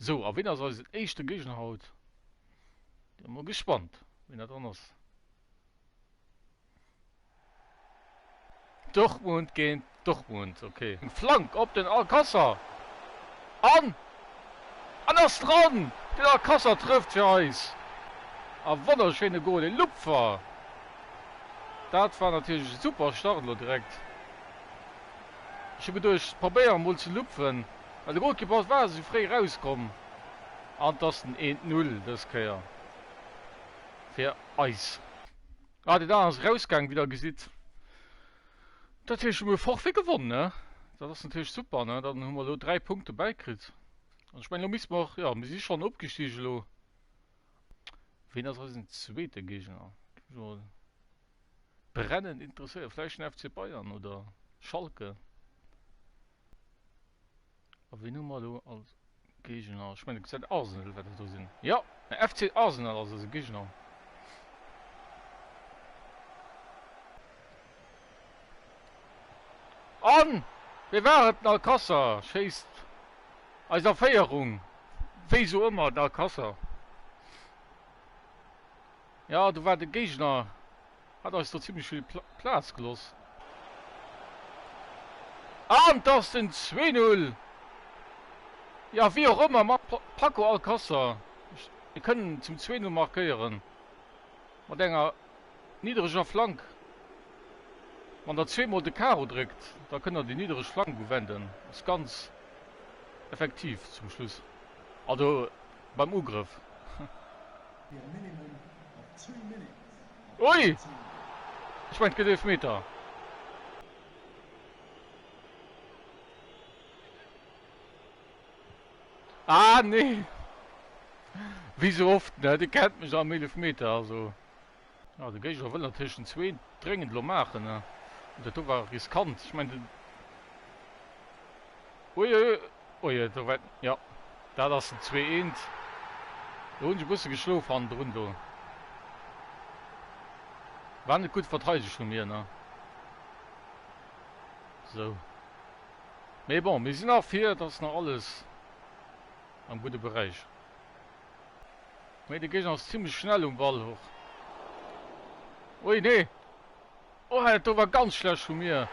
Sou, a ween ass eisen éischte Géigner haut? Bin mol gespannt, ween dat dann ass. Dortmund géint Dortmund, ok. Flank op den Alcácer an en ass dran! Den Alcácer trëfft fir eis. A wonnerschéine Goal, e Lupfer! Dat war natierlech e super Start elo direkt. Ech hu geduecht, probéier emol ze lupfen, well de Golkeeper war esou fréi erauskomm. An et ass den 1, 0 dës Kéier fir eis. Ah, deen aneren ass erausgaang, wéi der gesitt. Dat heescht, mir hu Forfait gewonn, ne? Dat ass natierlech super, ne? Dann hu mer elo 3 Punkte bäikritt. An ech mengen, elo misste mer och, jo, mir si schonn opgestige elo. Ween ass eisen zweete Géigner? Géif mech mol brennend interesséieren. Vläicht den FC Bayern oder Schalke? A ween hu mer elo als Géigner? Ech mengen, et gesäit Arsenal, wat dat do sinn. Jo, den FC Arsenal ass eise Géigner. An wee war et? Den Alcácer schéisst eis a Féierung. Wéi sou ëmmer, den Alcácer. Jo, do war de Géigner. Hat eis do zimlech vill Plaz geloss. An 't ass den 2, 0. Jo, wéi och ëmmer, mat Paco Alcácer. Mir kënnen zum 2, 0 markéieren. Mat enger niddereger Flank. Wann der zweemol de Karo dréckt, da kënnt der déi niddereg Flank uwenden. Ass ganz effektiv zum Schluss. Also beim Ugrëff. Ui! Ech mengen et gëtt Eelefmeter. Ah nee! Wéi sou oft, ne? Dir kennt mech am Eelefmeter, also. Ja, de Géigner wëll natierlech den zwee dréngend elo maachen, ne? Dat do war riskant. Ech mengen den. Ui, ui, ui, do war, jo, dat ass den 2 eent. Do hunn ech e bësse geschlof hannendrun do. War net gutt verteidegt vu mir, ne? Sou. Mee bon, mir sinn nach vir, et ass nach alles am gudde Beräich. Mee de Géigner ass zimlech schnell um Ball och. Ui, nee! Oh, dat do war ganz schlecht vu mir.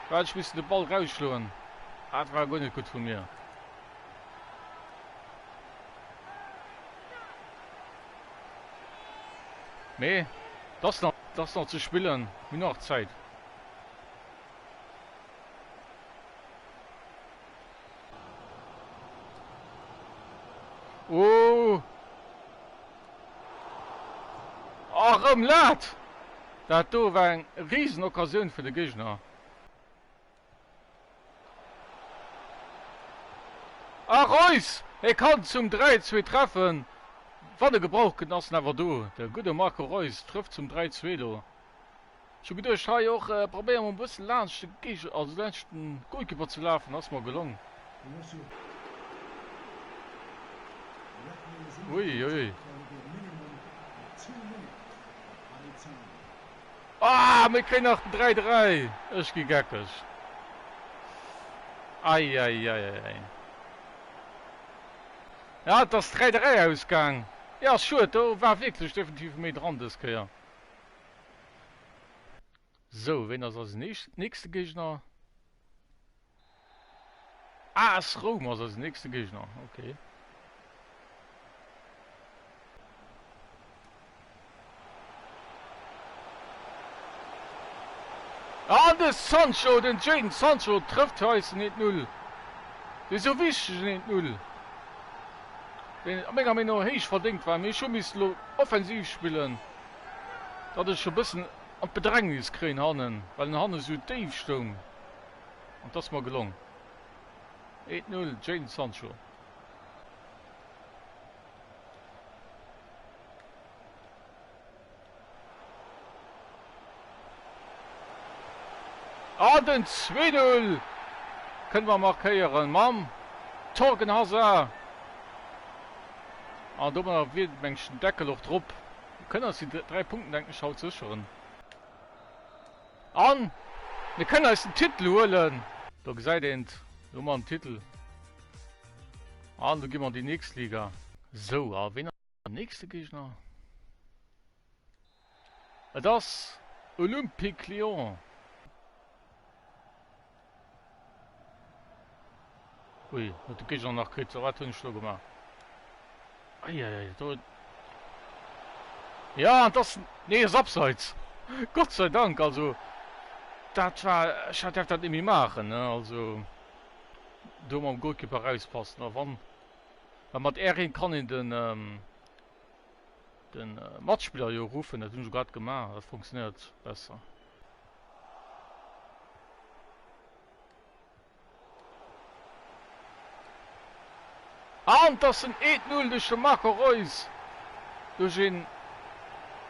Do hätt ech missen de Ball rausschloen. Dat war guer net gutt vu mir. Mee et ass nach, et ass nach ze spillen. Mir hunn nach Zäit. Oh! Oh, rëm Lat! Dat do war eng riesen Occasioun fir de Géigner. A Reus! Hie kann zum 3, 2 treffen. Wann e gebraucht gëtt, ass en awer do. De gudde Marco Reus trëfft zum 3, 2 elo. Ech hu geduecht hei och probéiere mer e bëssen laanscht de Géigner, also laanscht den Goalkeeper ze lafen, ass mer gelong. Ui ui. Ah mir kréien nach den 3 3, ech gi geckeg. Ei ei ei ei ei. Ja et ass 3 3 ausgaang. Ja schued, do war wierklech definitiv méi dran dës Kéier. Sou, ween ass eisen nächste Géigner? AS Roum ass eisen nächste Géigner, okay. An de Sancho, den Jadon Sancho trëfft fir eis den 1-0. Dee sou wichtegen 1-0, deen a menger Meenung no héich verdéngt war. Mee ech hu misst elo offensiv spillen. Datt ech e bëssen an d'Bedrängnis kréien hannen, well en hannen esou déif stoung. An 't ass mer gelong. 1, 0, Jadon Sancho. An den 2, 0 kënne mer markéieren mam Thorgan Hazard. An domadder wier, meng ech, den Deckel och drop. Mir kënnen eis déi 3 Punkten, denken ech, haut sécheren. An mir kënnen eis den Titel huelen. Do gesäit een et. Do hu mer den Titel. An do gi mer an déi nächst Liga. Sou, a ween ass den nächste Géigner? Et ass Olympique Lyon. Ui, huet de Géigner nach kritt. Wat hunn ech do gemaach? Eieiei, do. Ja, an das, nee, ass abseits. Gott sei Dank, also dat war, ech hat däerf dat net méi maachen, ne, also do mam Goalkeeper rauspassen a wann, well mat R1 kann een den den Matspiller jo ruffen, dat hunn ech grad gemaach, dat funktionéiert besser. An et ass en 1-0 duerch de Marco Reus. Duerch een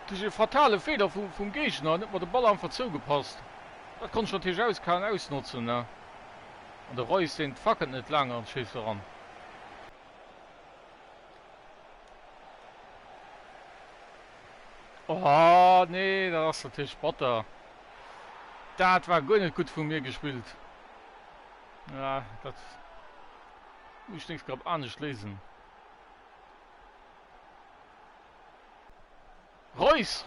duerch ee fatale Feeler vum vum Géigner. En huet mer de Ball einfach zougepasst. Dat konnt ech natierlech auskalen ausnotzen, ne? An de Reus, deen fackelt net laang an schéisst eran. Oh nee, dat ass natierlech batter. Dat war guer net gutt vu mir gespillt. Ja, dat muss ich nächst grad anescht léisen. Reus!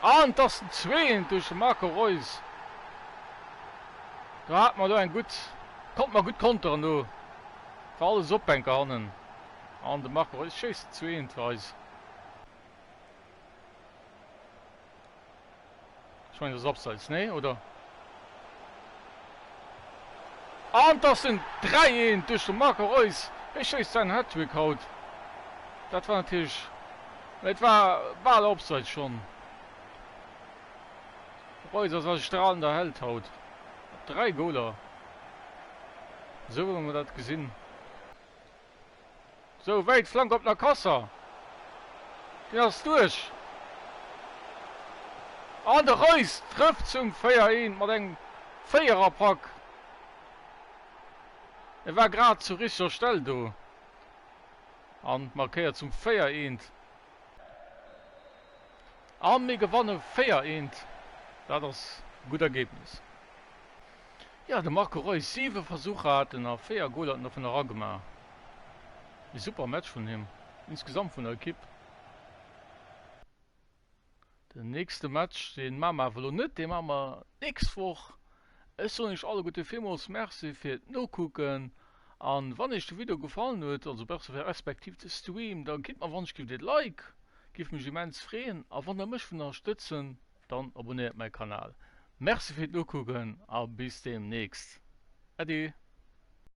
An et ass den zweeten duerch de Marco Reus. Do hat mer do eng gutt, konnt mer gutt konteren do. War alles op enker hannen. An de Marco Reus schéisst den zweeten fir eis. Ech mengen, dat ass abseits, nee, oder? An et ass den 3, 1 duerch de Marco Reus. Hie schéisst säin Hattrick haut. Dat war natierlech, mä et war bal abseits schonn. Reus ass eise stralender Held haut. Mat 3 Goler. Esou wëlle mer dat gesinn. Sou, wäit Flank op Nakassa. Deen ass duerch. An de Reus trëfft zum 4, 1 mat engem Véiererpak. E war grad zur richteger Stell do an markéiert zum 4, 1. A mir gewanne 4, 1. Dat ass e gutt Ergebnis. Jo, de Marco Reus, 7 Versucher hat en a 4 Goler huet en dovun eragemaach. E super Match vun him, insgesamt vun der Ekipp. Den nächste Match, dee maache mer awer elo net, dee maache mer d'nächst Woch. Ech soen iech alleguerte villmools Merci fir d'Nokucken an wann iech de Video gefallen huet, also besser respektiv de Stream, da gitt mer wann ech giff et Like, giff mech immens freeën a wann der mech wëllt ënnerstëtzen, dann abonnéiert mäi Kanal. Merci fir d'Nokucken a bis demnächst. Äddi.